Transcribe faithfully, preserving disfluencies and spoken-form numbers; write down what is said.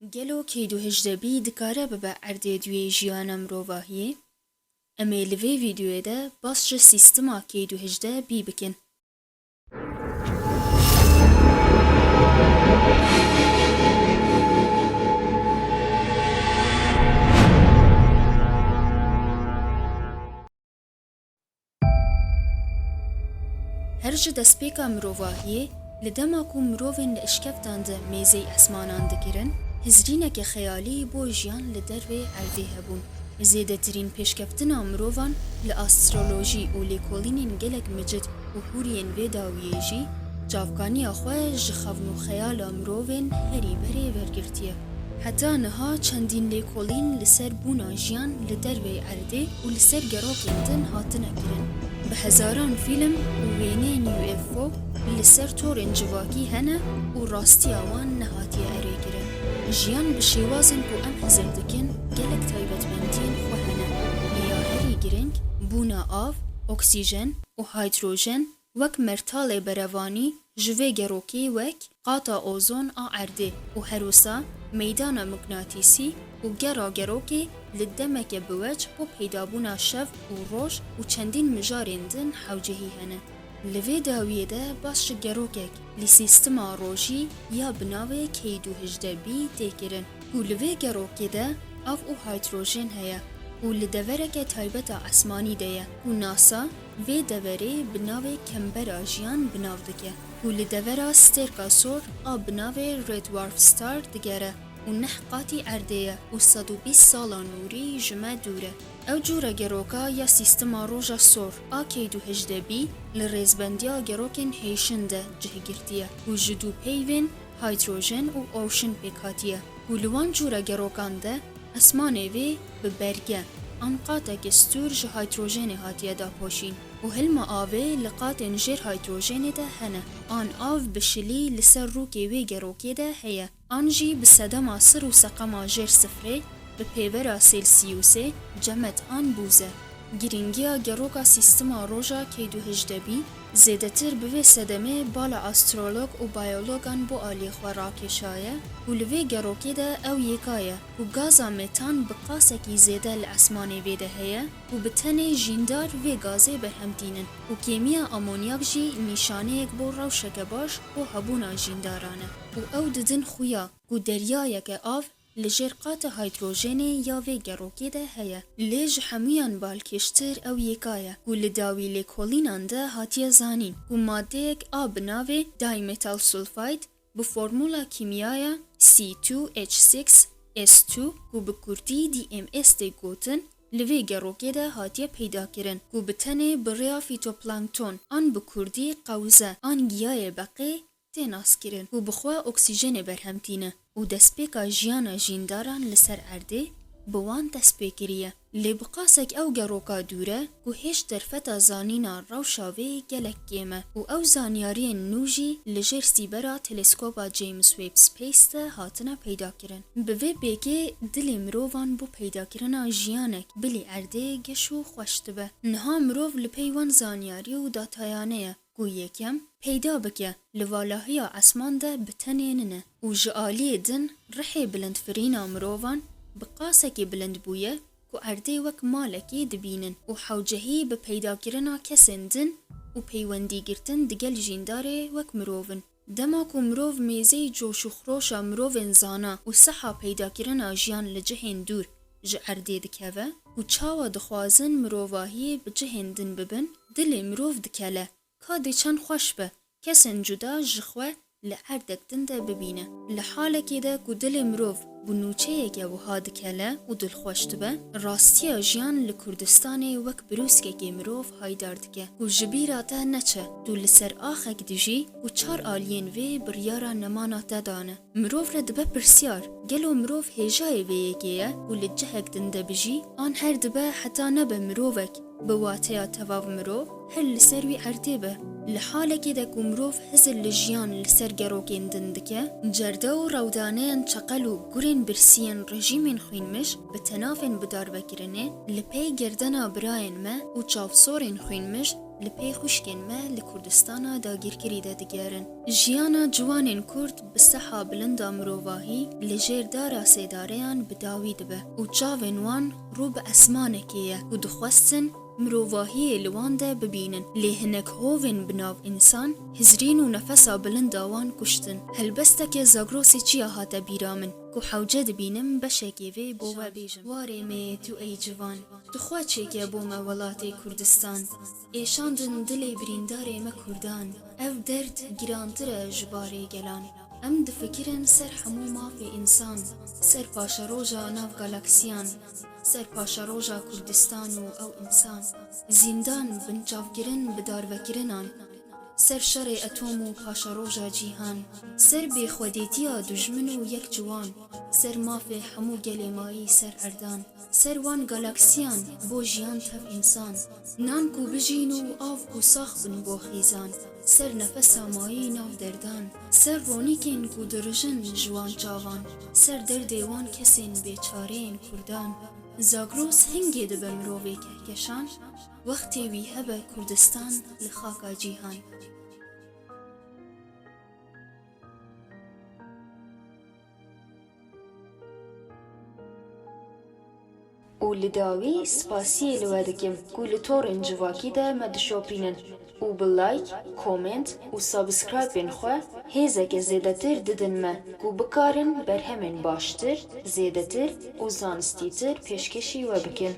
Gelo K du hejdeh B dikare bibe erdê duyê jiyana mirovahiyê? Em ê li vê vîdeoyê de bas ji sîstema K du hejdeh B bikin. Her ji destpêka mirovahiyê, li dema ku mirovên li eşkeftan de mêzey esmanan dikirin, hizrîneke xeyalî bo jiyan li dervê erdê hebûn. Zêdetirîn pêşkeftina mirovan li astrolojî û lêkolînên gelek micid û hûriyên vê dawiyê jî çavkaniya xwe ji xewn û xeyala mirovên herî berê wergirtiye. Heta niha çendîn lêkolîn li ser bûna jiyan li derveyî erdê û li ser gerokên din hatine kirin. Bi hezaran fîlm û wêneyên U F O li ser torên civakî hene û rastiya wan nehatiye erêkirin. Jiyan bi şêwazên ku em hizir dikin gelek taybetmendiyên xwe hene. Lê ya herî girîng bûna av, oksîjen û hîdrojen wek mertalê berevanî ji vê gerokê wek qata ozon a erdê û her wisa meydana miqnatîsî û gera gerokê li demeke biwec bo peydabûna şev û roj û çendîn mijarên din hewcehî hene. Li vê dawiyê de bas ji gerokek li sîstema rojî ya bi navê K du hejdeh B tê kirin ku li vê gerokê de av û hîdrojen heye û li devereke taybet a esmanî de ye û NASA vê deverê bi navê kembera jiyan bi nav dike û li devera stêrka sor a bi navê Red Dwarf Star digere û neh qatî erdê ye û sed û bîst sala nûrî ji me dûr e. Ew cûre geroka ya sîstema roja sor a K du hejdeh B li rêzbendiya gerokên hêşin de cih girtiye û ji du peyvên hîdrojen û oşin pêk hatiye û li wan cûre gerokan de esmanê vê bi berge an qateke stûr ji hîdrojenê hatiye dapoşîn û hilma avê li qatên jêr hîdrojenê de hene an av bi şilî li ser rûkê wê gerokê de heye an jî bi sedema sir û seqema jêr sifrê bi pêvera Sêlsiyûsê cemed an bûz e. Girîngiya geroka sîstema roja K du hejdeh B zêdetir bi vê sedemê bala astrolog û biyologan bo aliyê xwe rakêşaye û li vê gerokê de ew yêka ye ku gaza metan bi qasekî zêde li esmanê vê de heye û bi tenê jîndar vê gazê berhem tînin û kêmiya amonyak jî nîşaneyek bo rewşeke baş bo hebûna jîndaran e û ew didin xuya ku deryayeke av li jêr qata hîdrojenê ya vê gerokê de heye. Lê ji hemûyan balkêştir ew yêka ye ku li dawî lêkolînan de hatiye zanîn ku madeyek a bi navê dimethyl sulfide bi formûla kîmyaya C two H six S two ku bi kurdî D M S tê gotin, li vê gerokê de hatiye peydakirin ku bi tenê bi rêya fîtoplankton an bi kurdî qewze an giyayê beqê tê naskirin ku bi xwe oksîjenê berhem tîne û destpêka jiyana jîndaran li ser erdê bi wan dest pê kiriye. Lê bi qasek ew geroka dûr e ku hêj derfeta zanîna rewşa vê gelek kêm e û ew zanyariyên nû jî li jêr sîbera teleskopa James Webb Space de hatine peydakirin. Bi vê pêkê dilê mirovan bo peydakirina jiyanek bilî erdê geş û xweş dibe. Niha mirov li pey wan zanyarî û datayane ye. Ku yekem peyda bike, li valahiya esman de bi tenê nine û ji aliyê din rihê bilindfirîna mirovan bi qasekê bilind bûye ku erdê wek malekê dibînin û hewcehî bi peydakirina kesên din û peywendîgirtin digel jîndarê wek mirov in. Dema ku mirov mêzeyî coş û xroşa mirovên zana û seha peydakirina jiyan li cihên dûr ji erdê dikeve û çawa dixwazin mirovahiyê bi cihên din bibin, dilê mirov dikele. Ka dê çend xweş be, kesên cuda ji xwe li erdek din de bibîne. Li halekê de ku dilê mirov bi nûçeyeke wiha dikele û dilxweş dibe, rastiya jiyan li Kurdistanê wek birûskekê mirov haydar dike. Ku ji bîra te neçe, tu li ser axek dijî û çar aliyên vê biryara nemana te dane. Mirov re dibe pirsyar, gelo mirov hêjayê vê yekê ye û li cihek din de bijî, an her dibe heta nebe mirovek, bi wateya tevav mirov, her li ser wî erdê be. Li halekê de ku mirov hizir li jiyan li ser gerokên din dike, cerdew û rewdaneyên çeqel û gurên birsî yên rejîmên xwînmiş bi tenafên bidarvekirinê li pey gerdena birayên me û çavsorên xwînmiş li pey xwişkên me li Kurdistana dagîrkirî de digerin. Jiyana ciwanên Kurd bi seha bilinda mirovahî li jêr dara sêdareyan bi dawî dibe û çavên wan rû bi esmanekê ye û dixwestin mirovahiyê li wan de bibînin. Lê hinek hovên bi nav însan hizrîn û nefesa bilinda wan kuştin. Helbesteke Zagrosê çiya hate bîra min, ku hewce dibînim beşekê vê bo we bêjim. Warê me tu ey civan, tu xwe çêke bo me welatê Kurdistan. Êşandin dilê birîndarê me Kurdan. Ev derd girantir e ji barê gelan. Em difikirin ser hemû mafê însan, ser paşeroja nav galaksiyan, ser paşeroja Kurdistan û ew însan. Zîndan, binçavkirin bi darvekirinan, ser şerê etom û paşeroja cîhan, ser bêxwedêtiya dujmin û yek ciwan, ser mafê hemû gelê mayî ser erdan, ser wan galaksiyan bo jiyan tev însan, nan ku bijîn û av ku sax bin bo xîzan, ser nefesa mayî nav derdan, ser ronîkên ku dirijin ji wan çavan, ser derdê wan kesên bêçareyên Kurdan. Zagros hingê dibe mirovê kehkeşan, wextê wî hebe Kurdistan li xaka cîhan. Û li dawî spasiyê li we dikim ku li torên civakî de me dişopînin û bi like, comment û subscribên xwe hêzeke zêdetir didin me ku bikarin berhemên baştir, zêdetir û zanistîtir pêşkêşî we bikin.